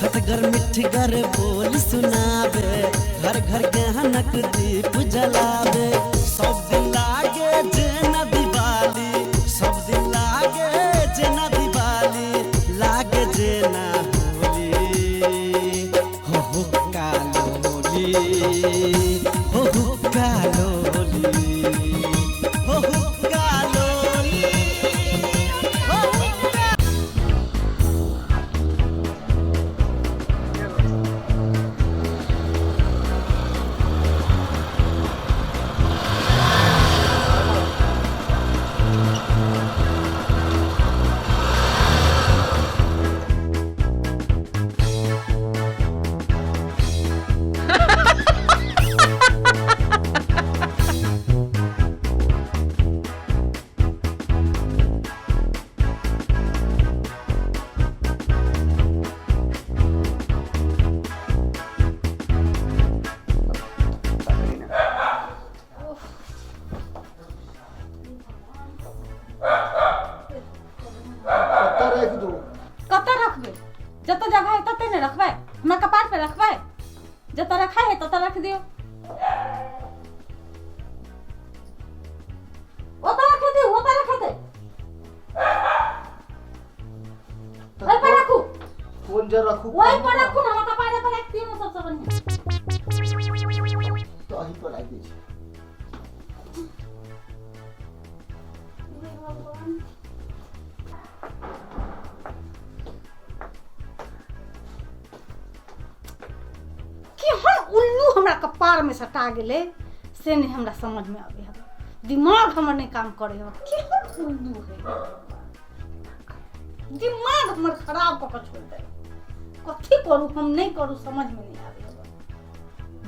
खटगर मिठगर बोल सुनाबे, घर घर ज्ञानक दीप जलाबे। सब दिन लागे जेना दिवाली, सब दिन लागे जेना दिवाली, लागे जेना होली। हो हो कालोली, हो हो कालोली, हो हो कालोली, हो हो। कतऽ राखि दू? कतऽ रखबै? जतऽ जगह है ततऽ ने रखबै। हमरा कपार पर रखबै? जतऽ रखा है ततऽ रख दियौ। ओतऽ रख दियौ, ओतऽ रख दे। ओहि पर रखू। कोन जे रखू? ओहि पर रखू ने, हमरा कपारे पर राखि दियौ ने, सबसँ बढ़िआँ। तऽ अही पर राखि दै छी। केहन उल्लू हमरा कपार में सटा गेलै से नहीं हमरा समझ में आवे है। दिमाग हमर नहीं काम करे है। केहन उल्लू है, दिमाग हमर खराब कऽ के छोड़ दे। कथी करू हम, नहीं करू, समझ में नहीं आवे है।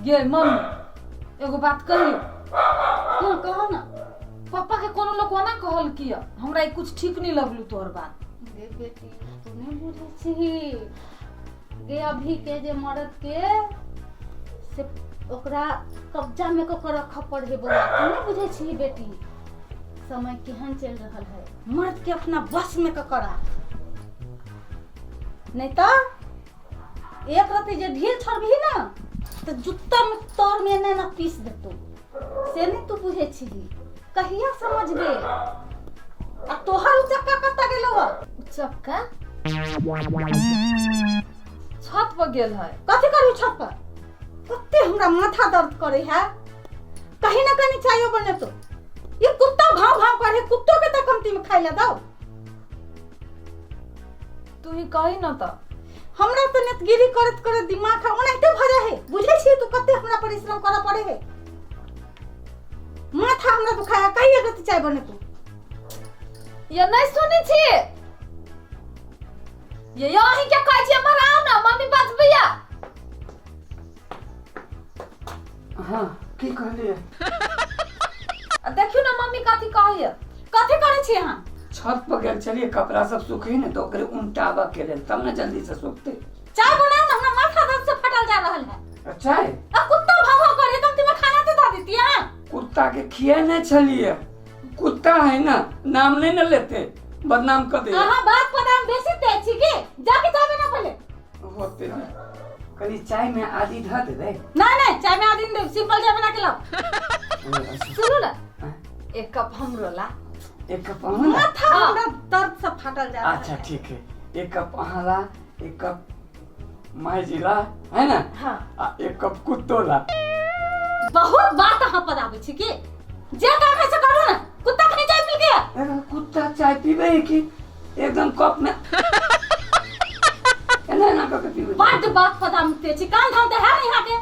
गे मम्मी, एगो बात कहियो? हाँ, कहो ना। पापा के कोनो लोग ओना कहल किया, हमरा ई कुछ ठीक नहीं लगलू तोहर बात। गे बेटी, तू नहीं बुझै छी गे। अभी के जे मर्द के से ओकरा कब्जा में कऽ के रखऽ पड़े है बौआ। तू नहीं बुझै छी बेटी, समय केहन चलि रहल है। मर्द के अपना बस में कऽ के राख, नहीं तो एक रत्ती जे ढील छोड़बही ना तऽ जुत्ता में तर में एना एना पीस देतौ। से नहीं तू बुझै छी। कहिया समझबे? आ तोहर उचक्का कतऽ गेलौ हँ? उचक्का छत पर गेल है। कथी करू छत पर? कते हमरा माथा दर्द करे है। कहीं ना कहीं चायो बने तो ये कुत्ता भाव भाव करे, कुत्तो के तो कमती में खाइ ला दो। तू ही कही न त। हमरा तऽ नेतगिरी करैत करैत दिमाग खराब ओनाहिते भऽ जाइ है। बुझै छियै तू कते हमरा परिश्रम करऽ पड़े है? माथा हमरा दुखाया। कहिया गति चाय बने तू? ये नहीं सुनै छी ये, अहीं के कहै छी, हमर आउ ना मम्मी बजबैया। हाँ, की कहलियै? आ देखियौ ने मम्मी कथी कहैया। कथी करै छी अहाँ? छत पर गेल छलियै, कपड़ा सब सुखी ने तऽ ओकरे उनटाबऽ के लेल, तब ने जल्दी से सुखते। चाय बनाओ ना, हमरा माथा दर्द से फटल जा रहल है। आ चाय? आ कुत्ता भाव भाव करे, कमती में खाना तो दे देती है। कुत्ता के खिएने छलियै। कुत्ता है ना, नाम नहीं ने लेते, बदनाम कर दे। अहाँ बात पदाम बेसी तेज छी की? जाके चाय बना पहले। होते है। कनी चाय में आदि धऽ देबै? नहीं नहीं, चाय में आदि नहीं देब, सिंपल चाय बना के लाओ। सुनू ना, एक कप हमरो ला। एक कप अहाँ ला? माथा हाँ। हमरा दर्द से फाटल जा रहल अच्छा है। ठीक है, एक कप अहाँ ला, एक कप माय जी ला, है ना? हाँ। आ एक कप कुत्तो ला। बहुत बात अहाँ पर आबै छी की? जे काम है से करू ना। कुत्ता कहीं चाय पी के? अरे कुत्ता चाय पीबे है कि एकदम कप में एना एना कऽ के पीबै? बड्ड बात पदाम ते छी, काम धाम तऽ है नहीं यहाँ के।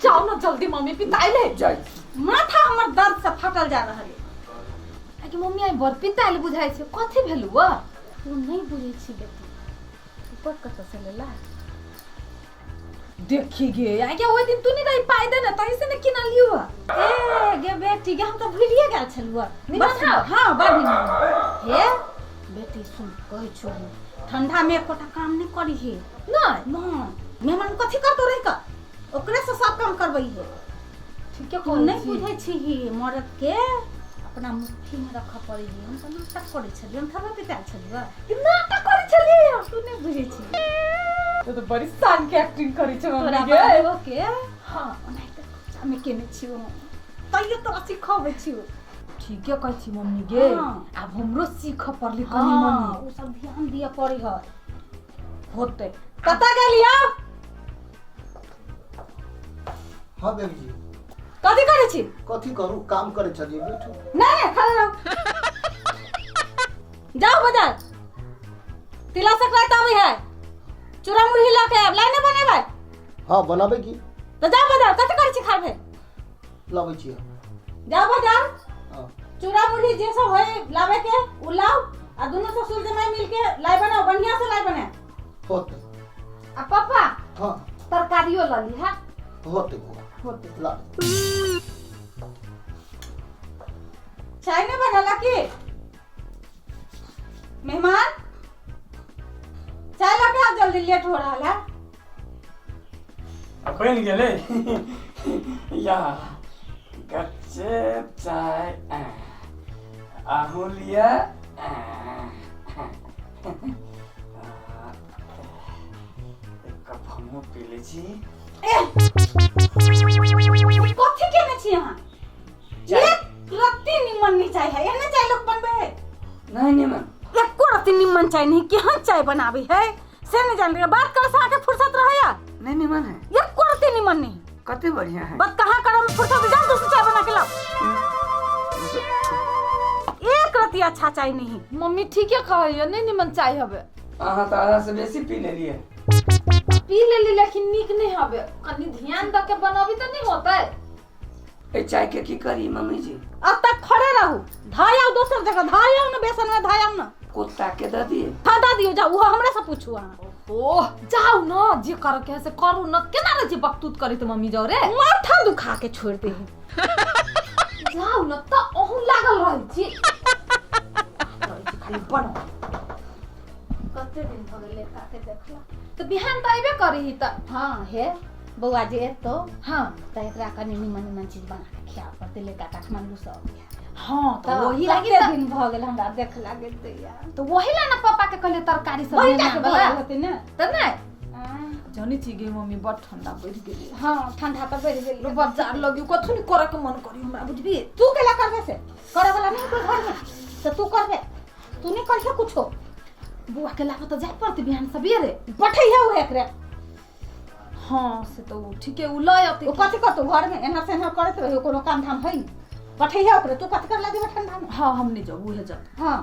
जाओ ना जल्दी मम्मी, पिताई ले। जाय। माथा हमर दर्द से फाटल जा रहल है। कि मम्मी आई बड़ पिताइल बुझाइ छै, कथी भेलु वा? तू नहीं बुझै छी बेटी, ऊपर कतऽ से लेला। देखी गे, आ क्या ओहि दिन तू नहीं रही पाई दे ना, तही से ने किना लियो। ए गे बेटी गे, हम तऽ भूलिए गेल छलहुँ। निमन हौ? हाँ, बड़ निमन। हे बेटी सुन, कहै छौ हम, ठंडा में एकोटा काम नहीं करी हे। नहीं? नहीं, मेहमान कथी करतो रही का, ओकरे से सब काम करबै हे। ठीक है। तू नहीं बुझै छी, मरद के अपना मुट्ठी में रखऽ पड़ै है। हम तऽ नाटक करै छलियै, हम थोड़ा पितायल छलियै। नाटक करै छलियै? तू नहीं बुझै छी। तो बड़ी शान के एक्टिंग करै छै तोरा मम्मी गे। बाबो के हाँ। ओनाहिते कब्जामे केने छियौ, तैयो तोरा सिखबै छियौ। ठीके कहै छी मम्मी गे। हाँ। आब हमरो सीखऽ पड़लै कनी हाँ, मनी। उ सब ध्यान दिअ पड़ै है। होतै। कतऽ गेलियै? हाँ बेबी जी। कथी करै छी? कथी करू, काम करै छलियै, बैठू। नहीं नहीं, खड़ा रहो, जाओ बाजार, तिला संक्रांति आबै है, चूड़ा मुरही लऽ के आयब, लाइ नहि बनेबै? हाँ बनाबै की। तऽ जाओ बाजार, कथी करै छी खाबे? लाबै छियै। जाओ बाजार। हाँ। चूड़ा मुरही जे सब है लावे के उ लाओ, आ दुनू ससुर जमाई मिल के लाई बनाओ, बढ़िया से लाई बनाए। होतै। आ पापा। हाँ। तरकारियो लऽ ली है। होतै बौआ। होतै। ला। चाय नहीं बनला की? मेहमान, चाय ला के आओ जल्दी, लेट हो रहा है। बनि गेलै या गच्चे चाय। अहूँ लिअ। एक कप हमहूँ पी लै छी। ए, कथी केने छी अहाँ? चाय। एक रत्ती निमन नहीं चाय है, एहने चाय लोग बनबे है? नहीं निमन? एको रत्ती निमन चाय नहीं। केहन चाय बनाबे है से नहीं जान रही। बात करे से अहाँके फुर्सत रहे या? नहीं निमन है? एको रत्ती निमन नहीं। कते बढ़िया है। बात कहाँ करम फुर्सत, जाओ दूसरी चाय बना के लाओ। एक रत्ती अच्छा चाय नहीं। मम्मी ठीके कहैया, नहीं निमन चाय हबे। अहाँ तऽ आधा से बेसी पी लेलियै। पी लेली लेकिन नीक नहीं हबे, कनी ध्यान दऽ के बनाबी तऽ नहीं होतै। एहि चाय के की करी मम्मी जी? अब तक खड़े रहू, धाय आओ दोसर जगह, धाय आओ ना, बेसन में धाय आओ ना। कुत्ता के दऽ दिए? हाँ दऽ दियौ, जाउ, ओहो हमरे से पूछू अहाँ। ओह जाउ न, जे करे के है से करू न, केना रहै छै बकतूत करैत मम्मी जाउ रे। माथा दुखा के छोड़ दे। जाउ न तऽ अहूँ लागल रहै छी, रहै छी खाली बनाउ। कते दिन भऽ गेलै काके देखला। तऽ बिहान तऽ अयबे करही तऽ। हाँ हे बौआ जे एतौ हाँ तऽ एकरा कनि निमन निमन चीज बना के खियाबऽ पड़तै, लड़का काठमांडू से अबै। हाँ तऽ तऽ ओही लागी कते तऽ दिन भऽ गेल हमरा देखला गेल दैया। तऽ ओही ला ने पापा के कहलियै तरकारी सब बड़ी लेने टाके आबऽ भऽ ला। गेल होतै ने। तऽ नहि आँय। जानै छी गे मम्मी, बड़ ठंडा बढ़ि गेलै। हाँ ठंडा तऽ बढ़ि गेल। बाजार लगियो कथु नहि करऽ के मन करी हमरा, बुझबी? तू केला करबे से करे वाला नहीं कोई घर में तऽ तू करबे, तू नहीं करबे कुछो। बौआ के लाबऽ तऽ जाय पड़तै बिहान सबेरे। पठै है उहे एकरे। हाँ से तऽ उ ठीके उ लऽ अतै। ओ कथी करतौ घर में, एना से एना करैत रहियो, कोनो काम धाम है नहीं, पठै है ओकरे। तू कथी कर ला जेबे ठंडा में? हाँ हम नहीं जाऊ, उहे जाऊ। हाँ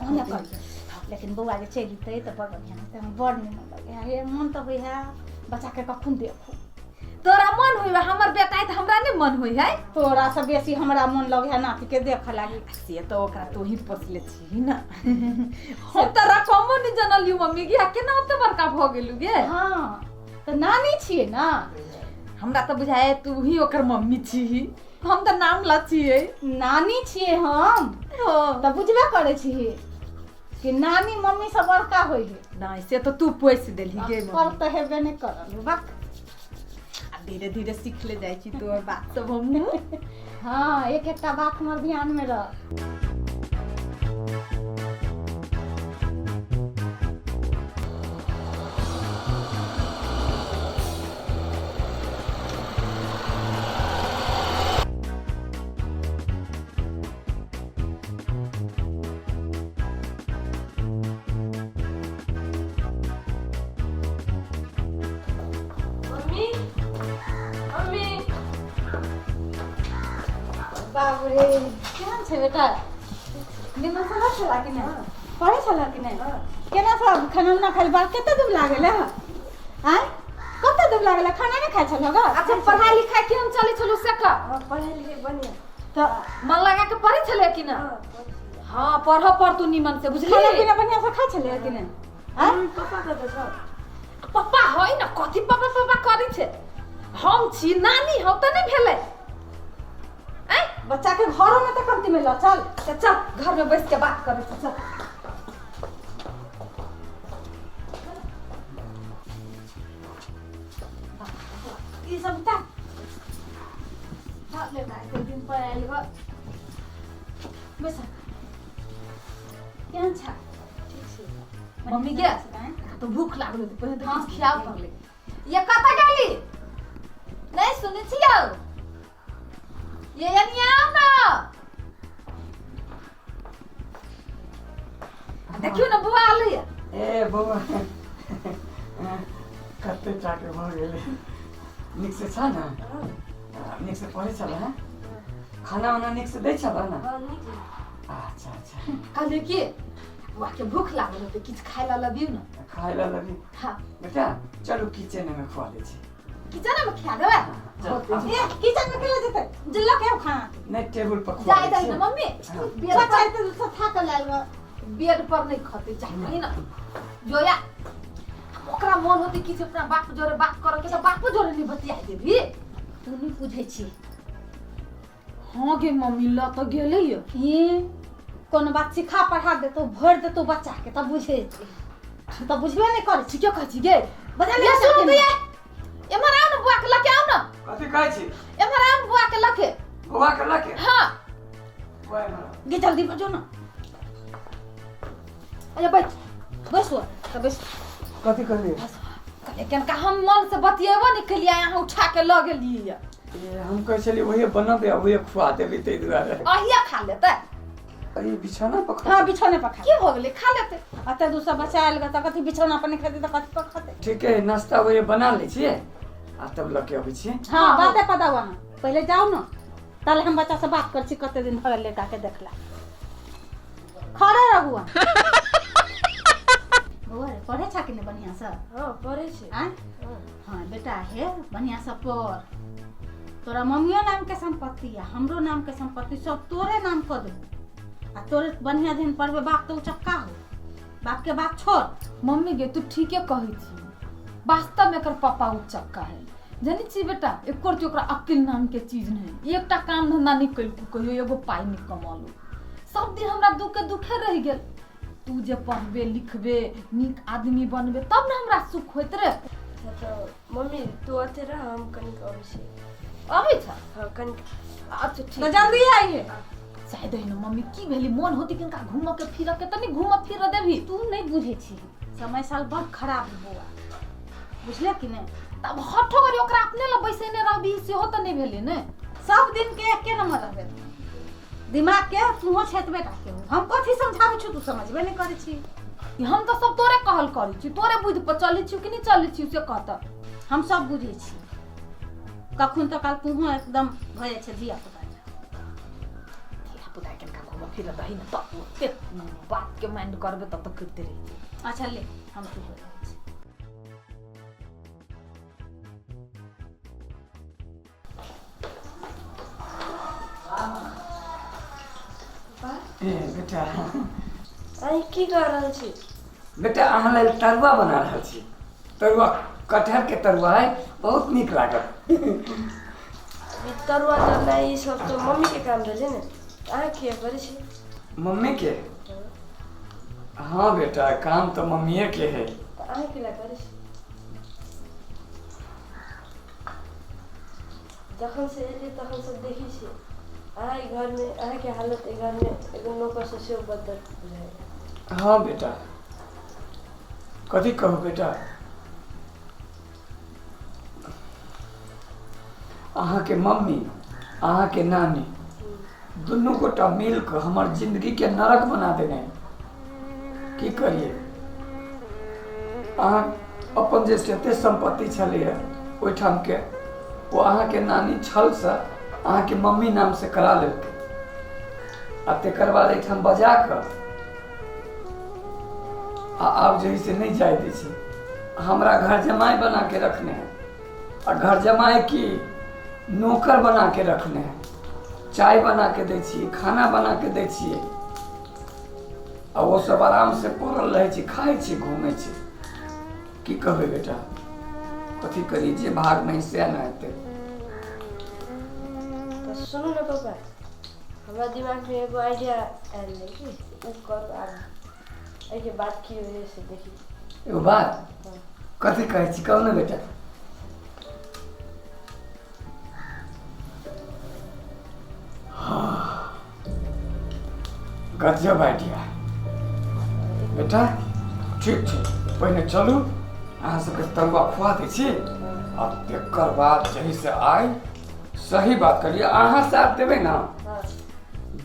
ओहने करिहे, लेकिन बौआ जे चलि जेतै तऽ बड़ बढ़िआँ हेतै। हमरा बड़ निमन लगै है, हे मन तऽ होइ है बच्चाके कखन देखू। तोरा मन होइ, हमर बेटा है तऽ हमरा नहीं मन होइ है? तोरा से बेसी हमरा मन लगे है नाती के देखे लागी। से तऽ ओकरा तू ही पोसले छी ना, हम तऽ रकमो नहीं जनलियो मम्मी गे, केना ओते बड़का भऽ गेलू गे। हाँ तऽ नानी छियै ना। हमरा तऽ बुझाय तू ही ओकर मम्मी छी, हम तऽ नाम ला छियै। नानी छियै हम। हाँ। तऽ बुझबे करै छी कि नानी मम्मी से बड़का होइ है। नहीं से तऽ तू पोसि देलही गे कर मम्मी। तऽ हेबे नहि करल बक। आ धीरे धीरे सीख ले जाइ छी तोहर बात सब हमहूँ। हाँ एक एकटा बात हमर ध्यान में रह। Mummy, mummy. बाप रे, केहन छै बेटा? निमन से छला कि नहि? पढ़ै छला कि नहि? केना सब खाना उना खाइ बार कते दूर लागल है? आँय कते दूर लागल है? खाना नहि खाइ छलहो ग? अच्छा पढ़ाई लिखाई केहन चलै छलौ से कह। पढ़ाई लिखाई बढ़िया। तऽ मन लगा के पढ़ै छलै कि ना? हाँ पढ़ऽ पड़तौ निमन से, बुझली? खाना पीना बढ़िया से खाइ छलै कि नहि? आँय पापा कतऽ छौ? पप्पा है ना, कथी पापा पापा करै छै? हम छी नानी, हम तऽ नहि भेलै। आँय बच्चा के घरों में तऽ कमती में लऽ चल। तऽ चल घर में बैस के बात करै छी, चल। ई सब उतार। ले भाइ, दिन पर आयल बा। बैस। केहन छ? मम्मी गे। तो भूख लागल होतै, पहिने तऽ किछु खियाउ पड़लै। ये कतऽ गेली? नहि सुनै छियौ? ये यानी आउ ने, आ देखियौ ने बौआ आलैया। ए बौआ, कते टाके भऽ गेलै? नीकसँ छ ने? नीकसँ पढ़ै छल? हैं, खाना उना नीकसँ दै छल ने? हँ, नीक। अच्छा अच्छा। कहलियै कि बौआके भूख लागल होतै, किछु खाय लए लबियौ ने। खाय लए लबी? हाँ। बेटा, चलू, किचनमे खुआ दै छी। किचनमे खिया देबै? चल, आबू। ए, किचन में केला जेतै? जे लऽ के आउ खाना। नहि, टेबुल पर खुआ जाय दै दही छी। ने मम्मी। हाँ। बेड बच्चा पर एते दूर थाकल आयल बा। बेड पर नहि खतै, जाय दही ने जोया। ओकरा मन होतै किछु अपना बाप जोरे बात करऽ के, तऽ बापो जोरे नहि बतिया देबही। तू नहि बुझै छी। हाँ गे मम्मी, लऽ तऽ गेलै ये। ई कोनो बात सिखा पढ़ा देतौ, भरि देतौ बच्चा के, तब बुझे तब बुझबे नहि करै छी। ठीके कहै छी गे। बजा ले ये बच्चा सुनू के। तऽ ये एम्हर आउ ने, बुआ के लऽ के आउ ने। कथी कहै छी? एम्हर आउ ने बुआ के लऽ के। बौआ के लऽ के? हाँ। बौआ, एम्हर आउ। गे, जल्दी बजो ने। अरे बैठ। बैसो तऽ बैस। कथी कहलियै? कहलियै कनका हम मन से बतियेबो नहि केलियै, अहाँ उठा के लऽ गेलियै ये। ए, हम कहै छलियै ओहे बनबै आ ओहे खुआ देबै, ताहि दुआरे। अहिया खा लेतै। अरे, बिछौना पर खा? हाँ, बिछौने पर खा। की भऽ गेलै, खा लेतै। अते दूसरा बच्चा आयल तऽ कथी बिछौना पर नहि खेतै तऽ कथी पर खेतै? ठीक है, नाश्ता वगैरह बना लै छियै आ तब लऽ के अबै छियै। हाँ, बाते पता अहाँ पहिले जाउ ने, ताले हम बच्चा से बात कर छी। कते दिन भऽ गेल लड़का के देखला। खड़े रहू अहाँ। बौआ रे, पढ़ै छा कि नहि बढ़िआँसँ? हँ, पढ़ै छी। आँय? हँ। हाँ बेटा, हे बढ़िआँसँ पढ़। तोरा मम्मियो नामके सम्पत्ति आ हमरो नामके सम्पत्ति सब तोरे नाम कऽ देबो आ तोरे बढ़िआँ जेहन पढ़बै। बाप तऽ उचक्का हो, बापके बात छोड़। मम्मी गे, तू ठीके कहै छी। वास्तवमे एकर पापा उचक्का है। जानै छी बेटा, एको रत्ती ओकरा अकिल नामके चीज नहि। एकटा काम धंधा नहि केलकू कहियो, एगो पाइ नहि कमौलू। सब दिन हमरा दुखे दुखे रहि गेल। तू जे पढ़बे लिखबे, नीक आदमी बनबे, तब ने हमरा सुख होइत रे। अच्छा तऽ मम्मी, तू अते रह, हम कनिक अबै छी। अबै छ? हँ, कनिक। अच्छा, ठीक। तऽ जल्दी आइए। चाहे दही ने मम्मी, की भेली? मोन होती किनका घूमऽ के फिरऽ के, तनी घूमऽ फिरऽ देबही। तू नहि बुझै छी, समय साल बड़ खराब है बौआ, बुझले कि नहि? तब हठो करी ओकरा अपने लग बैसेने रहबी, सेहो तऽ नहि भेलै ने। सब दिन के एके नंबर रहबे दिमाग के, तूहो छेत बेटा के हो। हम कथी समझाबै छी, तू समझबे नहि करै छी। हम तऽ सब तोरे कहल करै छी, तोरे बुद्धि पर चलै छी कि नहि चलै छी से कहत। हम सब बुझै छी। कखन तऽ काल तूहो एकदम भऽ जाइ छै धिया पुता। धिया पुता कनिका घूमऽ फिरऽ दही ने, तब ओते बात के माइंड करबे तब तऽ करिते रहि जेबै। अच्छा ले, हम चुप हो जाइ छी। ए बेटा। अहाँ की कर रहल छी? बेटा, अहाँ लेल तरुआ बना रहल छी। तरुआ, कटहर के तरुआ है, बहुत नीक लागत। ई तरुआ तरनाइ ई सब तऽ मम्मीके काम भेलै ने, तऽ अहाँ किया करै छी? मम्मी के? हाँ बेटा, काम तऽ मम्मीए के है। तऽ अहाँ किया करै छी? जखन से एलियै तखन से देखै छी अहाँ ई घरमे, अहाँके हालत एहि घरमे एगो नौकरसँ सेहो बदतर बुझाइए। हाँ बेटा, कथी कहू बेटा, अहाँके मम्मी, अहाँके नानी दुनू गोटा मिल कऽ हमर जिंदगीके नरक बना देने है। की करिए? अहाँ अपन जे जते सम्पत्ति छलैए ओहिठामके, ओ अहाँके नानी छलसँ अहाँके मम्मी नामसँ करा लेलकै आ तकर बाद एहिठाम बजा कऽ आ आब जे है से नहि जाय दै छै। हमरा घर जमाइ बना के रखने है आ घर जमाइ की, नौकर बना के रखने है। चाय बना के दै छियै, खाना बना के दै छियै आ ओ सब आराम से पड़ल रहै छै, खाइ छै, घूमै छै। की कहबै बेटा, कथी करी? जे भागमे है सएह ने हेतै। तऽ सुनू ने पापा, हमरा दिमागमे एगो आइडिया आयल रहै कि ओ करू। आब एहिके बाद की होइ से देखी। एगो बात? कथी कहै छी, कहू ने बेटा। हाँ, गजब आइडिया बेटा। ठीक छै। पहिने चलू अहाँ सबके तरुआ खुआ दै छी आ तकर बाद जही से आइ सही बात कहलियै अहाँ साथ देबै ने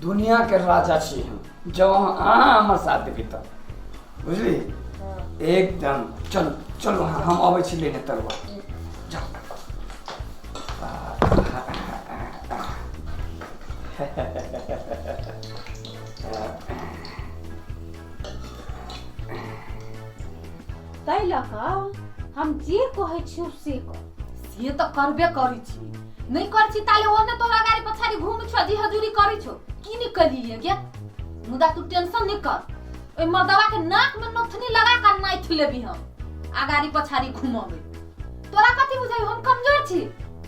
दुनिया के राजा छी हम जब अहाँ हमर साथ देबै तब बुझली एकदम चलू चलू अहाँ हम अबै छी लेने तरुआ जाउ। ताहि लऽ कऽ हम जे कहै छियौ से कर। से तऽ करबे करै छी, नहि करै छी ताले ओने तोरा गाड़ी पछाड़ी घूम छो जी हजूरी करै छो की नहि कलिए गे। मुदा तू टेंशन नहि कर, ओहि मर्दवा के नाक में नथुनी लगा के नाइथ लेबी हम आ गाड़ी पछाड़ी घुमबै। तोरा कथी बुझाइ हम कमजोर छी?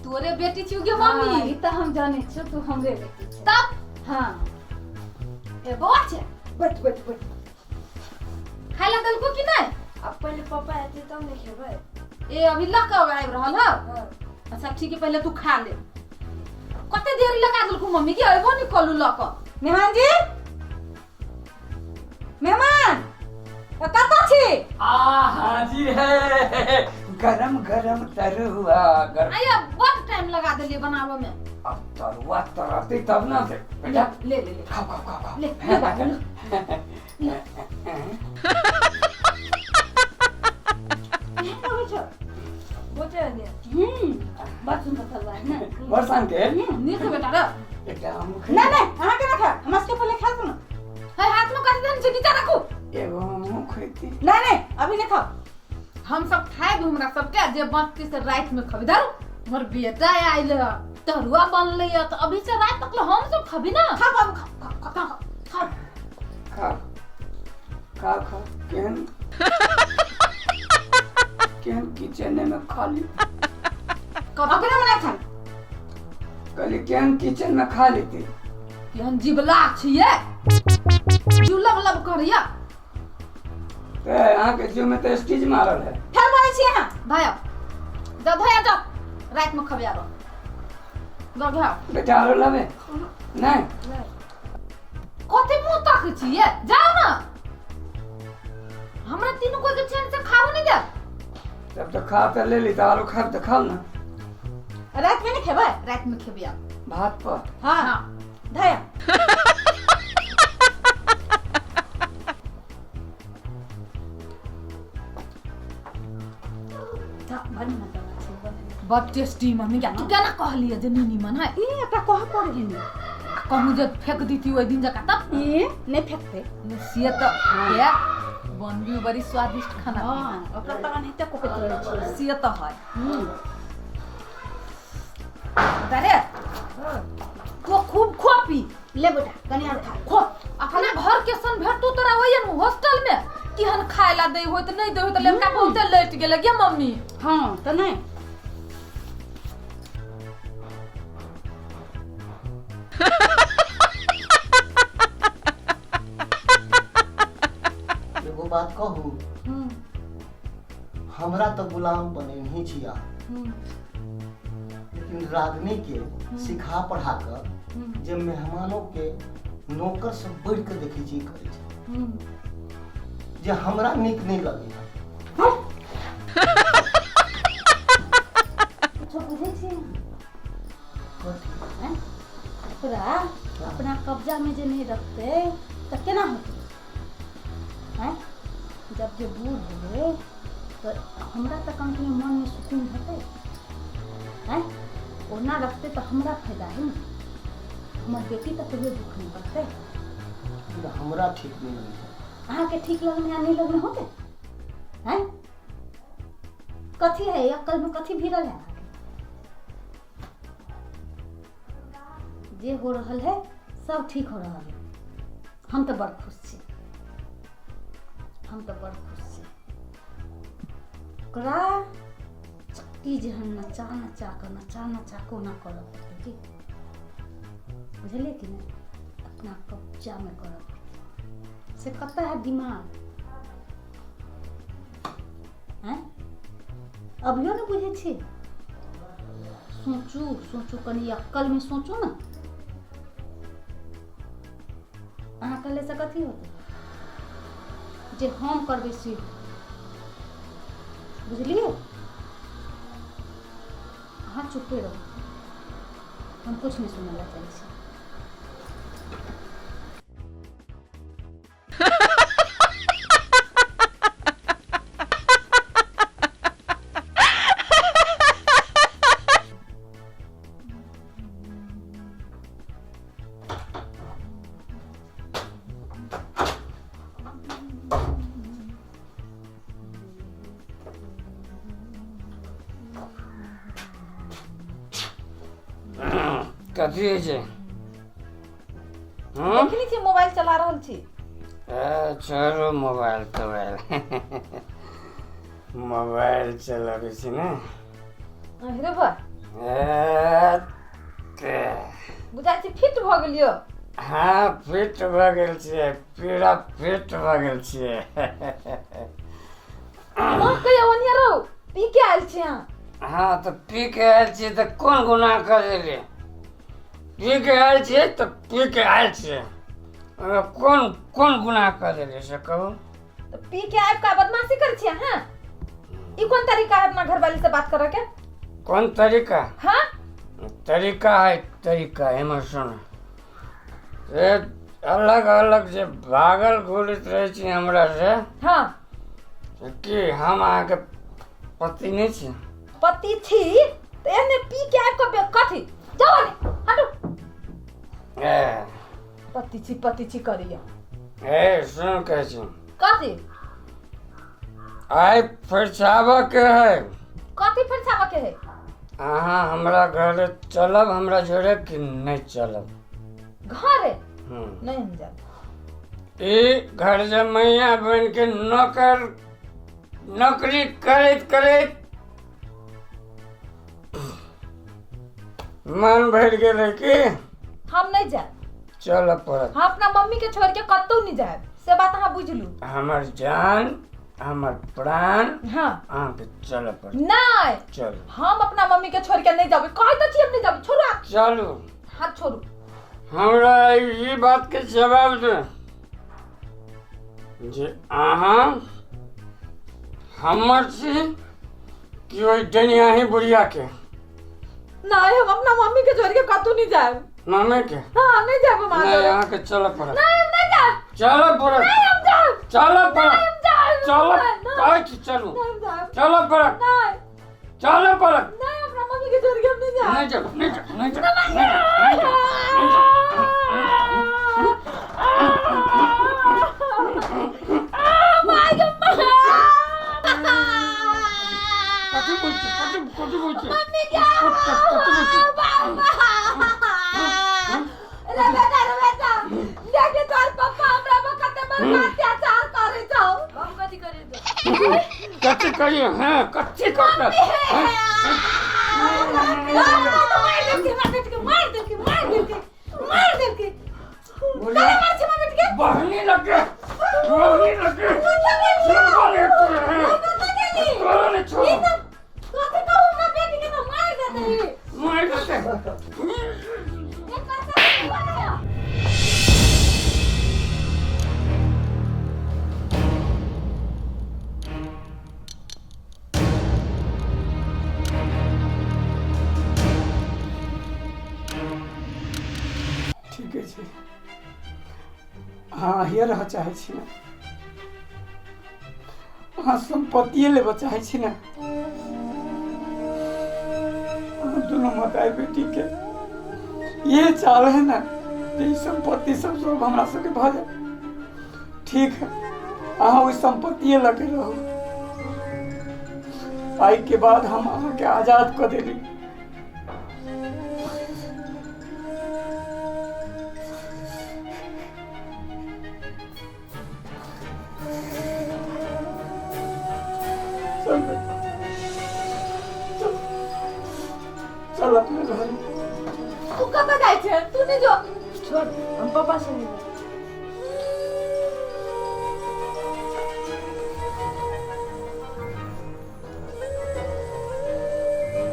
तोरे बेटी छी गे मम्मी। हाँ, ई तऽ हम जानै छियौ तू हमरे बेटी छी। तब हाँ ए बौआ छै बैठ बैठ बैठ। खाय ला देलको कि नहि? अब पहिले पापा एतै तब ने खेबै। ए अभी लऽ कऽ आबि रहल हौ। अच्छा ठीक है, पहिले तू खा ले। कते देरी लगा देलको मम्मी के अयबो नहि कलू लऽ कऽ। मेहमान जी, मेहमान कतऽ छी? आ हाजिर है गरम गरम तरुआ गरम। आया बड टाइम लगा देलिए बनाबऽ में। अब तरुआ तरते तब ना दे बेटा। ले ले ले खाओ खाओ खाओ खाओ ले ले बाबू, ले। बड़ सुन्दर तरुआ है ने? बरसान के नीक है बेटा रे। एकटा हम नहीं नहीं अहाँ के ना खाए, हमरा सबके पहिले खा दू ना। है हाथ में कथी देने छै, नीचा रखू। एगो हमहूँ खैती। नहीं नहीं अभी नहीं खाओ। हम सब खाए हमरा सबके जे बचती से रात में खबी। धरू हमर बेटा आयल है तरुआ बनले है तो अभी से रात तक हम सब खबी ना। खा बाबू खा खा खा खा खा खा खा। केहन केहन किचन में खा ली। अपने बना खा। कहली केहन किचन में खा लेती। केहन जिबला छियै जीव लब लब करिया। ते अहाँ के जीव में तो स्टीज मारल है। फेर बोलै छी अहाँ। भाया जा धोया जा रात में खबी आरो जा धोया। बेटा आरो लाबे नहीं? कथी मुँह ताकै छियै, जाउ ना। हमरा तीनू कोई के चैन से खाओ नहीं दे। तब तो खा तो ले ली तो आरो खा तो खाओ ना। रात में नहीं खेबै? रात में खेबी आब भात पर। हाँ हाँ धया। बड़ टेस्टी मम्मी क्या तू केना कहलिए जे नहीं नीमन है? ई एकटा कह पड़े है ने। आ कहूँ जे फेंक दीती ओहि दिन जकाँ तब ई नहीं फेंकते। से तो के बनबी बड़ी स्वादिष्ट खाना। हाँ ओकरा तऽ एनाहिते कोकैत रहै छियै। से तो है। अरे तो खूब खो पी ले बेटा कनी आर खा। खो अपना घर के सन भेटू तोरा ओहि न हॉस्टल में केहन खाय ला दै होइत नहीं दै होइत लड़का बहुते लेट गेल गे मम्मी। हाँ तऽ नहीं। एगो बात कहू, हमरा तो गुलाम बनेनही छिया, लेकिन रागनी के सिखा पढ़ा कर जे मेहमानों के नौकर से बढ़ के देखै छी करै छै जे हमरा नीक नहीं लगे। कुछो बुझै छी कथी? हैं? ओकरा अपना कब्जा में जे नहीं रखते तऽ केना होतै? हैं? जब जे बूढ़ होबै तऽ हमरा तऽ कम से कम मन में सुकून हेतै। हैं? ओना रखते तऽ हमरा फायदा है ने, हमर बेटी तऽ कहियो दुख नहीं करतै। लेकिन हमरा ठीक नहीं लगे। अहाँके ठीक लगने आ नहीं लगने होते? हैं? कथी है अक्कल में कथी भिड़ल है? जे हो रहल है सब ठीक हो रहल है। हम तऽ बड़ खुश छी, हम तऽ बड़ खुश छी। ओकरा चक्की जेहन नचा नचा कऽ नचा नचा कऽ ओना करऽ पड़तै की, बुझलियै कि नहि? अपना कब्जामे करऽ पड़तै। से कतऽ है दिमाग? हैं? अभियो नहि बुझै छी? सोचू सोचू कनी अक्कल में सोचू ना। अहाँ कहले से कथी होतै? जे हम करबै से। बुझलियै? अहाँ चुप्पे रहू, हम किछु नहि सुनय लए चाहै छी। कथी होइ छै? देखने छी मोबाइल चला रहल छी। छोड़ू मोबाइल तोबाइल, मोबाइल चलाबै छी ने। अरे बा, बुझाइ छै फिट भऽ गेलियो। हँ, फिट भऽ गेल छियै, पूरा फिट भऽ गेल छियै। माँ कहिया ओनिया रहू, पी के आयल छी अहाँ? हँ, तऽ पी के आयल छियै तऽ कोन गुनाह कर देलियै? पी के आयल छियै तऽ पी के आयल छियै, ओहिमे कोन कोन गुनाह कर देलियै से कहू। तऽ पी के आबि कऽ बदमाशी करै छी अहाँ? ई कोन तरीका है अपना घरवाली से बात करऽ के? कोन तरीका? हाँ, तरीका है, तरीका। एमहर सुन, से अलग अलग जे भागल घुरैत रहै छी हमरा से। हाँ, की हम अहाँके पति नहि छी? पति छी तऽ एहने पी के आबि कऽ कथी? जाओ ने, हटू। ए, पति छी, पति छी करैया। ए, सुन, कहै छी। कथी? आइ फरिछाबऽ के है। कथी फरिछाबऽ के है? अहाँ हमरा घर चलब हमरा जोरे कि नहि चलब? घरे? हम्म। नहीं, हम जाब। ई घर जमैया बनि के नौकर नौकरी करैत करैत मन भरि गेलै की? हम नहीं जाब। चलऽ पड़त। हम अपना मम्मी के छोड़ के कतौ नहीं जाब, से बात अहाँ बुझ लू। हमर जान, हमर प्राण। हाँ। अहाँके चलऽ पड़त। नहीं। चलू। हम अपना मम्मी के छोड़ के नहीं जाबे, कहै तऽ छी हम नहीं जाबे। छोड़ू हाथ। चलू। हाथ छोड़ू। हमरा ई बात के जवाब दे जे अहाँ हमर छी कि ओहि डनियाही बुढ़िया के? नहीं, हम अपना मम्मी के छोड़ के कतौ नहीं जाब। मम्मी के? हाँ, नहीं जाब हम। नहीं, अहाँके चलऽ पड़त। नहीं, हम नहीं जाब। चलऽ पड़त। नहीं, हम जाब। चलऽ पड़त। नहीं, हम जाब। चलऽ। नहीं। कहै छी चलू। नहीं, हम जाब। चलऽ पड़त। नहीं। चलऽ पड़त। नहीं, अपना मम्मी के छोड़ के हम नहीं जाब। नहीं जाब, नहीं जाब, नहीं जाब, नहीं जाब, नहीं जाब, नहीं जाब। कथी बोलছি? कथी कथी बोलছি? कथी बोलছি? रे बेटा, रे बेटा, देखी तोहर पप्पा हमरा पर कते बड़का अत्याचार करै छौ। हम कथी करी? कथी करियो? हाँ, कथी करता? मार देलकै हमरा बेटी के, मार देलकै, मार देलकै, मार देलकै। बोलिए। मार छै हमरा बेटी के। बहनी लगे, बहनी लगे, छोड़ो नहीं तोरे हैं, तोरा नहीं छोड़ो। कथी कहू, हमरा बेटी के तऽ मार देतै। मार देते। एक कथी बोलैया? ठीके छै, अहाँ अहिए रहऽ चाहै छी ने? अहाँ सम्पत्तिए लेबऽ चाहै छी ने? अहाँ दुनू मताई बेटीके ये चाल है ने जे ई सम्पत्ति सब सब हमरा सबके भऽ जाए? ठीक है, अहाँ ओहि सम्पत्तिए लऽ के रहू। आइ के बाद हम अहाँके आजाद कऽ देली। चल बेटा, चल, चल अपने घर। तू कतऽ जाइ छै? तू नहि जो। छोड़, हम पापा से मिलब।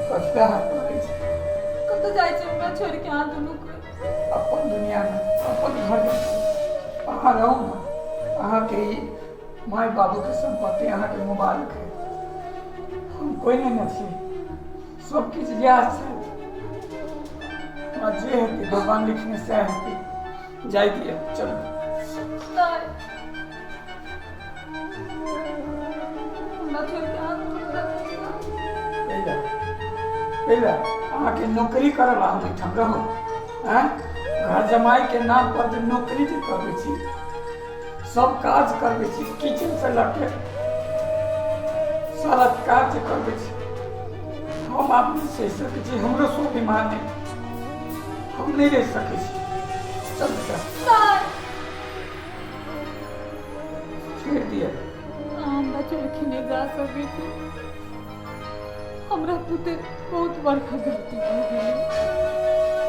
कतऽ हाथ मारै छै? कतऽ जाइ छै हमरा छोड़ि के अहाँ दुनू कोइ? अपन दुनियामे, अपन घरमे अहाँ रहू ने। अहाँके ई माय बाबूके सम्पत्ति अहाँके मुबारक है। कोइ नहि ने छै, सब किछु इएह छै। आ जे हेतै भगवान लिखने सएह हेतै। जाय दिअ, चलू। नहि, हमरा छोड़ि के अहाँ ककरो लग नहि जाउ। कैला कैला अहाँके नौकरी करऽ ला हम एहिठाम रहू? आँय, घर जमाइके नाम पर जे नौकरी जे करबै छी, सब काज करबै छी, किचन से लऽ के सारा काज जे करबै छी, हम आब नहि सहि सकै छी। हमरो स्वाभिमान अइ, हम नहि रहि सकै छी। चल बेटा। नहि, छोड़ि दिअ। अहाँ हमरा छोड़ि के नहि जा सकै छी। हमरा पुते बहुत बड़का गलती भऽ गेलै,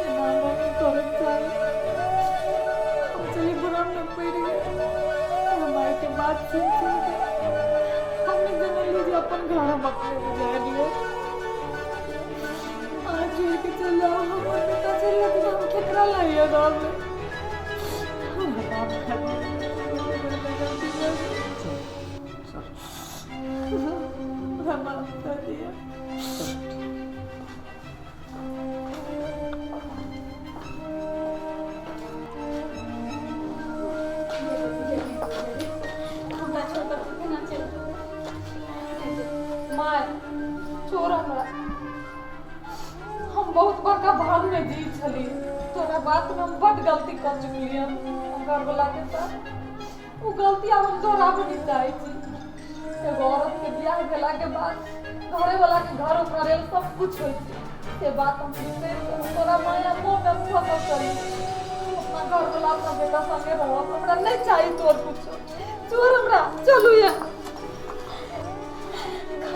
एना हमरा नहि करक चाही। हम सही भ्रममे पड़ि गेल। मायके बात सुनि सुनि के हम नहि जनलियै जे अपन घर हम अपने उजाड़ि। अहाँ छोड़ि के चलि जाउ, हमर बेटा चलि जायत तऽ हम केकरा लैए रहबै? हमरा माफ कर दिअ, बहुत बड़का गलती भऽ गेल, हमरा माफ कर दिअ। हमरा छोड़ कऽ केना चलि माय, छोड़ हमरा। हम बहुत बड़का भ्रम में जी छली। तोरा बात में हम बड गलती कर चुकली हम घरवाला के साथ। ओ गलती आब हम दोहराबे नहीं चाहै छी। एगो औरत के बियाह भेला के बाद घरे वाला के घर ओकरा लेल सब कुछ होइ छै, से बात हम बिसरि कऽ तोरा माया मोह में फसल चली। तू अपना घर वाला, अपना बेटा संगे रह, हमरा नहीं चाही तोर कुछो। छोड़ हमरा, चलू। या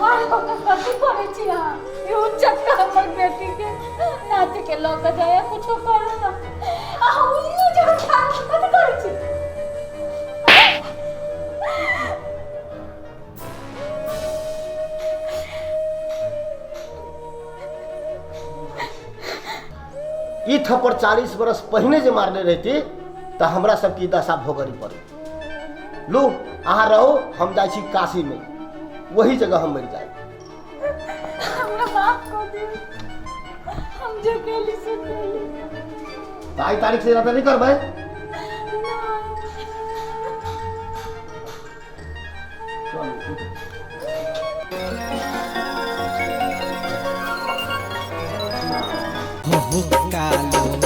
घर कऽ के कथी करै छी अहाँ? इहो चक्का हमर बेटी के नाच के लऽ कऽ जाय, कुछो करू ना। अहाँ उल्लू जकाँ खाना कथी करै छी? ई थप्पड़ 40 बरस पहिने जे मारने रहती तऽ हमरा सबके ई दशा भोगरी पड़े। लू, अहाँ रहू, हम जाइ छी काशीमे, वही जगह हम मरि जाए। हमरा माफ कऽ दियौ, हम जे केली से केली। तऽ आइ तारीख से इरादा नहि करबै।